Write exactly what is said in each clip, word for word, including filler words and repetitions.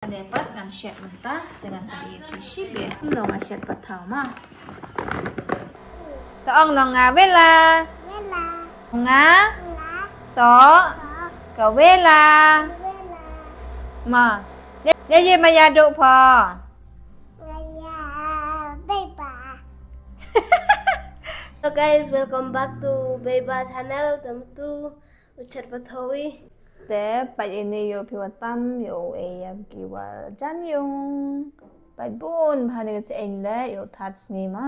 Ane pat ngan shet mynta, te ngan pyni ïa phi shibit. Kumno nga shet pathaw ma. To ong, long nga Bella. Bella. Nga. Nga. To. To. Ka Bella. Bella. Ma. Ïa, ïa, ïa ma ïa duh pha. Ïa, ïa, Beba. So guys, welcome back to Beba channel. Te mynta u chet pathaw i. Te pat ine ïoh phi wa tam ïoh e ïa ki wa jan yung. Pat bun bha ne ka cheng de ïoh that sngi ma.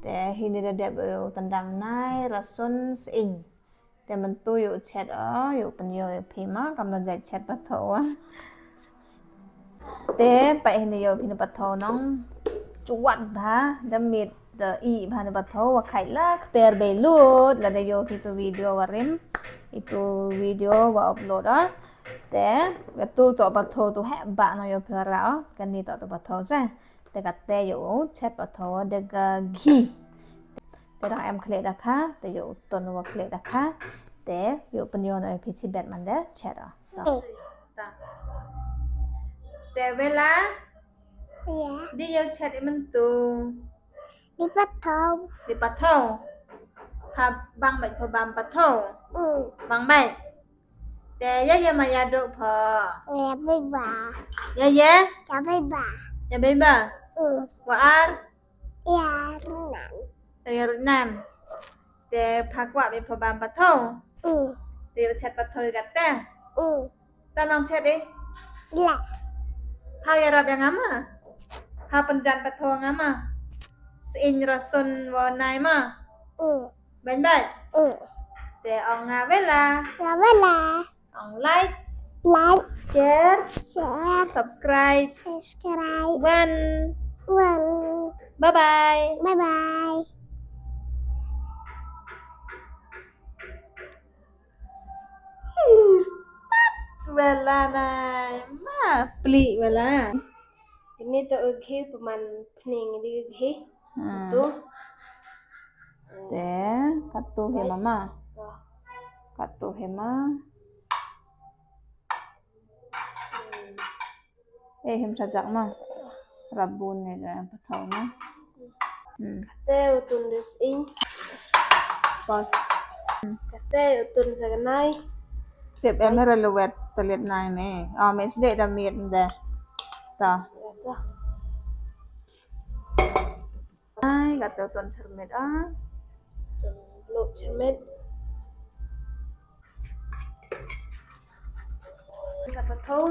Te hi ne da dep ïoh tendang nai rasun sing. Te mynta ïoh chet o ïoh pynïoh ïa phi ma kam da jait chet pathaw a. Te pat hi ne ïoh phi ne pathaw nong. Chuat bha da mit da i bha ne pathaw wa khait la kper bei lut la da ïoh phi tu video wa rim. Itu video wa upload a. Te katu to pathaw tu heh ba no ïoh phi ra o. Kani to to pathaw se. Te kate ïoh chet pathaw da ka ghi. Te dang em khleh da kha, te ïoh ton wa khleh da kha. Te ïoh pynïoh no phi chi bet man da chet o. So. Ta. Te Bella? Ïa. Di ïoh chet i mynta. Di pathaw. Di pathaw. Ha bang bait pha bam pathaw. Mm. Bang bait. Te ïa ïa ma ïa duh pha. Ïa Beba. Ïa ïa. Ïa Beba. Ïa Beba. Mm. Wa ar. Ïa runan. Ïa runan. Te pha kwah bait pha bam pathaw. Mm. Te ïa chet pathaw kate. Mm. Ta nang chet eh. La. Pha ïarap ïa nga ma. Pha pynjan pathaw nga ma. Sing rasun wa nai ma. Mm. Bang bait. Mm. Te ong nga Bella. Nga Bella. Ong like. Like. Share. Share. Subscribe. Subscribe. Wan. Wan. Bye bye. Bye bye. Bella nai ma pli Bella. Ini to ughi paman pning di ughi. Hmm. Tu. Te katu he mama. Wah. Katu he ma. Eh, him sajak ma. Rabun ne ka pathaw ma. Hmm. Kate u tun dis ing. Pas. Kate u tun sa ka nai. Tip em ra luwet talit nai me. Oh, me sde da miet de. Ta. Ya ta. Ai, kate u tun syrmit ah. Tun blok syrmit. Sa pathaw.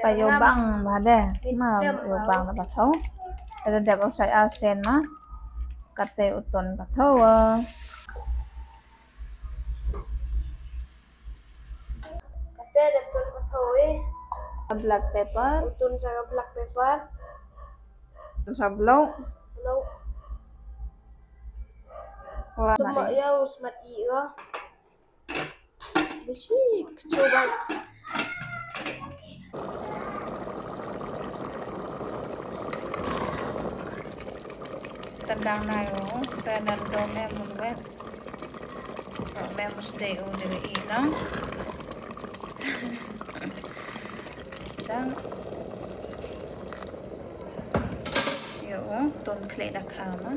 Pa ïoh bang ba de. Ma ïoh bang da pathaw. Te da dep u sai arsen ma. Kate u tun pathaw. Kate da tun pathaw eh. Black pepper. U tun sa black pepper. Tun sa blow. Blow. Wah, tun ma ïa u smat i ga. Bishi kcho bai. Tendang na yo, tendang do me mun we. Do me mus de u de i na. Tang. Yo, ton kle da kama.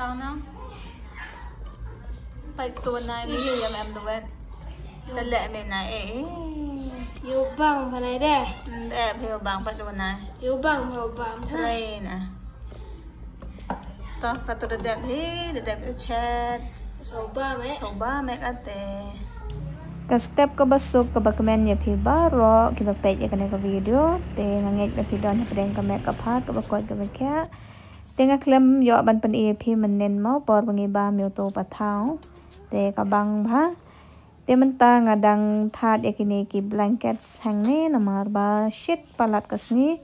Tang na. Pai tu na ni yu yam em duet. Tale me na eh. Yu bang panai de. Nde yu bang pa tu na. Yu bang yu bang. Trai na. To, katu da dep hi, da dep u chet. Soba me. Soba me kate. Ka step kaba suk kaba kmen ïa phi baroh kiba peit ïa kane ka video. Te nga ngeit ba phi don hapdeng ka met ka phad kaba koit kaba khiah. Te nga khlem ïoh ban pyni ïa phi mynnin mo por ba ngi bam ïa uto u pathaw. Te ka bang bha. Te mynta nga dang thad ïa kine ki blankets hangne namar ba shit palat ka sngi.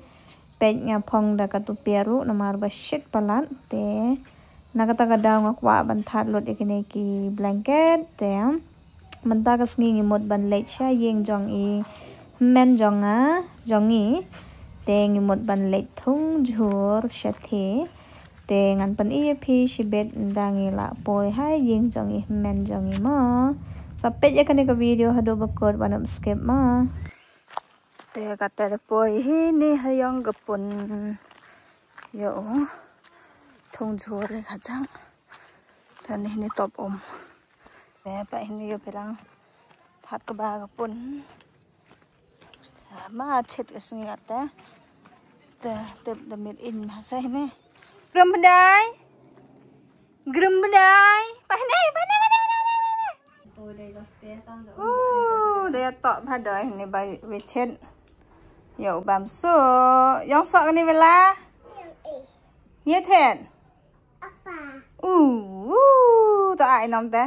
Peit nga phong da ka tupia ruh namar ba shit palat te na kata ka daw nga kwah ban thad lut ïa kine ki blanket te mynta ka sngi ngi mut ban leit sha ïing jong i Hynmen jong nga, jong ngi, te ngi mut ban leit thung jhur shatei. Te ngan pyni ïa phi shibit ynda ngi la poi ha ïing jong ngi hynmen jong ngi mo. Sa peit ïa kane ka video haduh ba kut, wat nym skip mo. Te kata da poi hi ni ha ïong ka pun. Ïoh thung jhur ka jang. Te ni ni top um. Te pat hi ni ïoh pyrang. Pat ka ba ka pun. Ma chet ka sngi ate. Te tep da mit in ma sa hi ni. Grum bdai. Grum bdai. Pa hi ni, pa hi ni, pa hi ni, pa hi ni. Uh, dei tok bha doi ni ba wichet. Ïoh bam su. Ïong sok ni bela. Ye thet. Uh, uh, to ai nom te.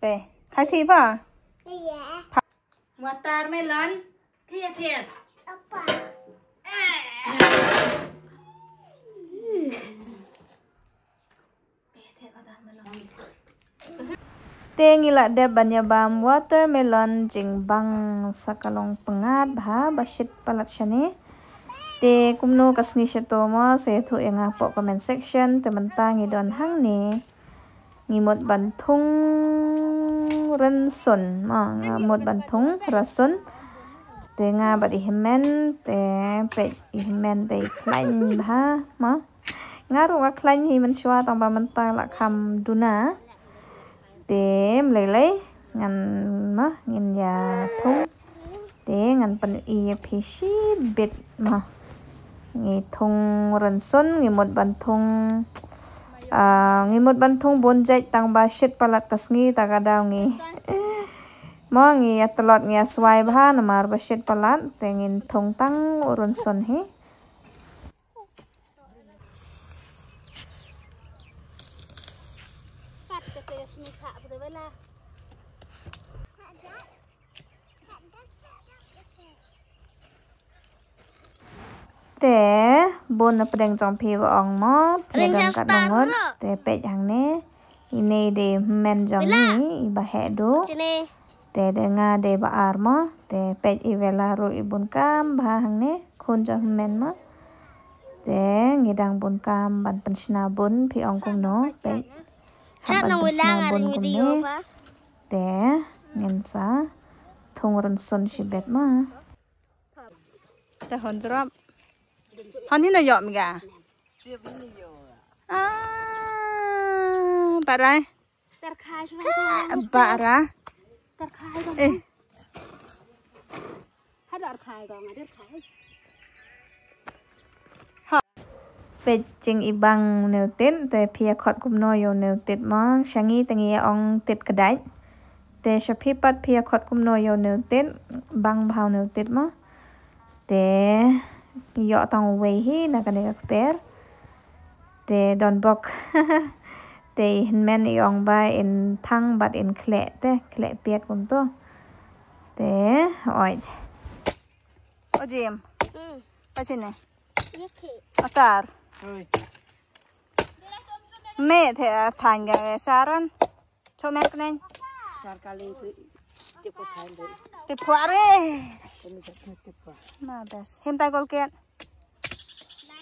Pe. Khai thi pa. Watermelon. Ye thet. Te ngi la dep ban ïa bam watermelon jingbang sa ka long pyngngad bha ba shit palat shane. Te kumno ka sngi shato mo sa ïathuh ïa nga hapoh comment section. Te mynta ngi don hangne. Ngi mut ban thung rynsun mo, nga mut ban thung rynsun. Te nga bad i hynmen te peit i hynmen te i khlaiñ bha mo. Nga ruh nga khlaiñ hi mynshuwa tang ba mynta la kham duna. Te ym lei lei ngan ma ngin ïa thung. Te ngan pyni ïa phi shibit ma. Ngi thung rynsun ngi mut ban thung. Ah, ngi mut ban thung bun jait tang ba shit palat ka sngi ta ka daw ngi. Mo ngi ïa tlot ngi ïa swai bha namar ba shit palat te ngin thung tang u rynsun hi. Te bun na pdeng jong phi ba ong mo phi don kat nongot te peit hangne. Ine de men jong ni i ba heh du. Te de nga de ba ar mo. Te peit i Vela ruh i bun kam bha hangne. Khun jong men mo. Te ngi dang bun kam ban pynshna bun phi ong kumno peit. Hap ban pynshna bun kumne. Te ngin sa thung rynsun shibit mo. Te hon jrop. Hon hi na ïoh mi ga. Ah, barai. Barai. Eh. Peit jing i bang u neu tit te phi ïa khot kumno ïa u neu tit mo. Sha ngi te ngi ïa ong tit kdait. Te sha phi pat phi ïa khot kumno ïa u neu tit bang bha u neu tit mo. Te ïoh tang uwei hi na kane ka kper. Te don bok. Te i hynmen i ong ba in thang bad in khleh te khleh piat kumto. Te oit. O Jim. Pachine. Atar. Me the a thang ga saran. Cho me knen. Sar kali tu. Te pare. Ma bes. Hem tai kol ket.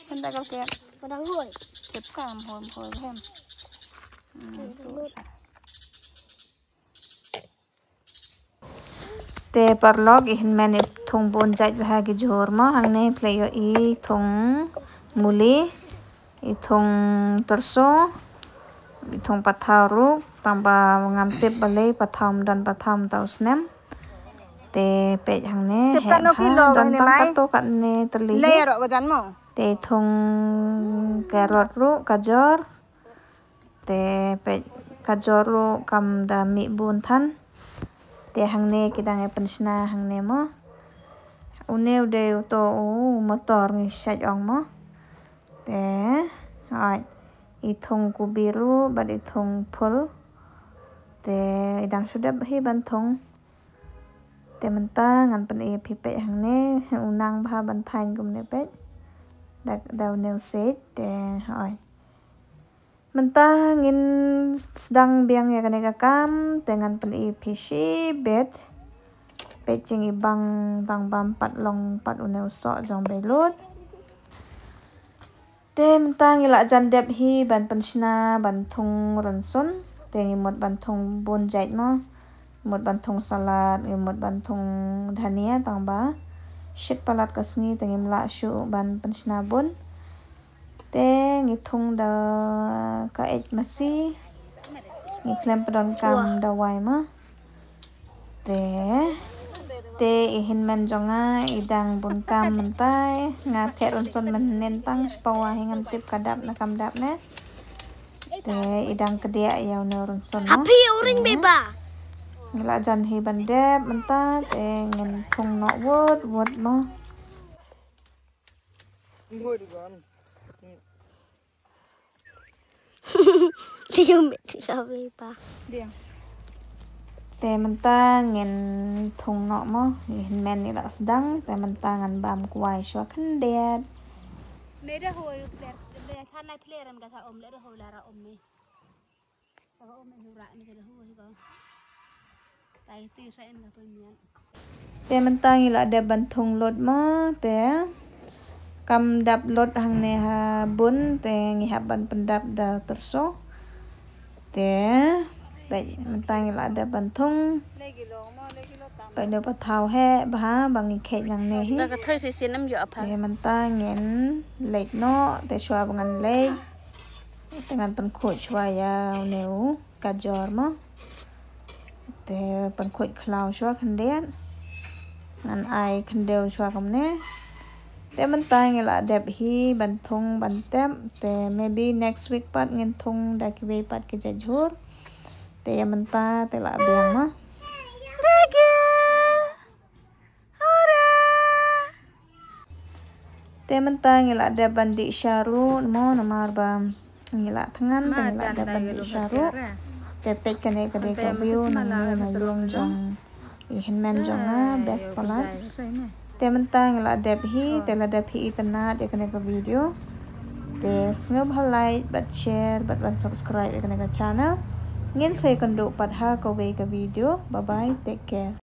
Hem tai kol ket. Padang hoi. Tep kam hoi hoi hem. Hmm, tu sa. Te parlok i hynmen i thung bun jait bha ki jhur mo hangne phi la ïoh i thung muli i thung tyrso i thung pathaw ruh tang ba ngam tip balei pathaw ym don pathaw ym tau snem. Te peit hangne he bha don tang kato katne tyrli hi. Te i thung carrot ruh kajor. Te peit kajor ruh kam da mih bun than. Te hangne ki dang ïa pynshna hangne mo. Une u dei uto u motor ngi shait ong mo. Te hoi i thung kubi ruh bad i thung phul. Te i dang shu dep hi ban thung. Te mynta ngan pyni ïa phi peit hangne u nang bha ban thaiñ kumne peit. Da da u neu seit te hoi. Mynta ngin sdang biang ïa kane ka kam te ngan pyni ïa phi shibit. Peit jingibang tang bam pat long pat une u soh jong Beilut. Te mynta ngi la jan dep hi ban pynshna ban thung rynsun. Te ngi mut ban thung bun jait mo. Mut ban thung salad, ngi mut ban thung dhania tang ba shit palat ka sngi te ngim lah shuh ban pynshna bun. Te ngi thung da ka ej masi. Ngi khlem pdon kam da wai ma. Te te i hynmen jong nga i dang bun kam mynta. Nga thied rynsun mynhynnin tang shiphew wa hi ngam tip ka dap na kam dap ne. Te i dang kdiah ïa une u rynsun mo. Api uring beba. Ngi la jan hi ban dep mynta te ngin thung noh wut wut mo. Liu mit ka beba. Te mynta ngin thung noh mo. I hynmen i la sdang te mynta ngan bam kwai shuwa khyndiat. Me da ho yu player, me than nai player an ka sa om le da ho la ra om me. Ka om me hu ra me da ho hi ko. Tai ti sa en ka to mian. Te mynta ngi la dep ban thung lut mo te. Kam dap lut hangne ha bun te ngi hap ban pyndap da tyrso. Te peit mynta ngi la dep ban thung. Peit ne pa thaw he bha ba ngi kheit nangne hi. Da ka thoi si si nam yo apa. Te mynta ngin leit noh te shuwa ba ngan leit. Te ngan pynkhuid shuwa ïa une u gajor mo. Te pynkhuid khlaw shuwa khyndiat. Ngan ai khyndew shuwa kumne. Te mynta ngi la dep hi ban thung ban tep. Te maybe next week pat ngin thung da kiwei pat ki jait jhur. Te ïa mynta te la biang ma. Te mynta ngi la dep ban dih sha ruh mo namar ba ngi la thngan te ngi la dep ban dih sha ruh. Te peit kane ka dei ka view na ngi na ïing jong i hynmen jong nga best palat. Te mynta ngi la dep hi te la dep hi itynnad ïa kane ka video. Te sngewbha like bad share bad ban subscribe ïa kane ka channel. Ngin sa ïakynduh pat ha kawei ka video. Bye bye, take care.